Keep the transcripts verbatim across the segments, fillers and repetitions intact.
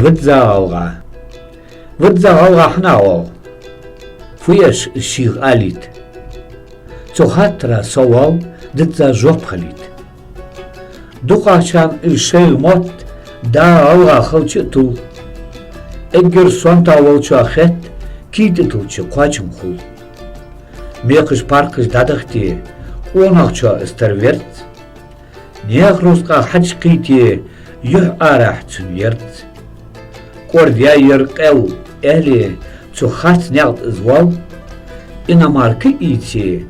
Визза гӀалгӀа. Визза гӀалгӀа хьанах оал? Фу эш из шийх алийта? Цу хаттара совал дизза жоп хилийта. Дукхагӏчарна из шоайла мотт да гӀалгӀа хилча а тул. Эггара сонтагӀа волчоа хетт кий тӀа тиллача кхоачам хул. Мекхаш-паркхаш дӀадахийте, къонахчоа из тара верз. Наьха рузкъах хьачукхийте, юхь арахьа цун ерз. КӀорда яь ер къел, аьле, цу харц наькъ тӀа из воал. Иномарка ийце,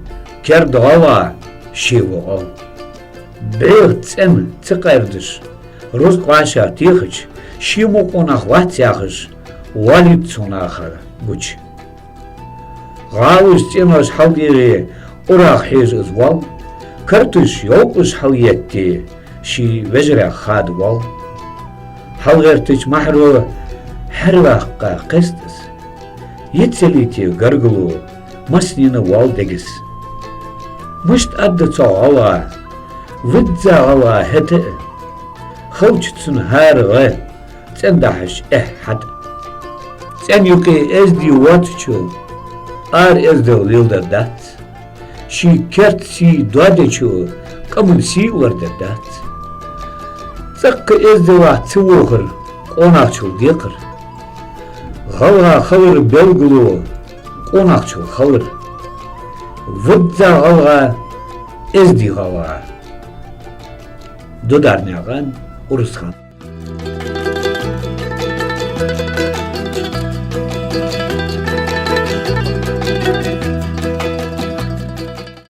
керда гӀалгӀа ше ва гӀол. БӀеха цӀен ца къайрдаш, рузкъа вӀашагӀтехача, ше мо къонах вац яхаш, воалийт цу наха гуча. ГӀалаш, цӀенош хьалдегӀе, урагӀ хьежа из воал, карташ, йовкъаш хьалъетте, ший вежарех хада воал. ХьалгӀертача маьхьаро хьерваккха кхест из, йицъялийте гаргало, массанена воал дегас. Мишта аргда цох гӀалгӀа, визза гӀалгӀа хӀаьта а, хилча цун хӀара гӀа цӀен дахьаш эхь хьатӀа. ЦӀен юкъе эздий воацачо ара эздел леладергдац. Ший керта сий доадечо къаман сий лорадаргдац. ЦӀаккха эздела ца вохар къонахчул декхар. ГӀалгӀа хилара белгало къонахчул хилар. Визза гӀалгӀа, эздий гӀалгӀа. Дударнаькъан Урусхан.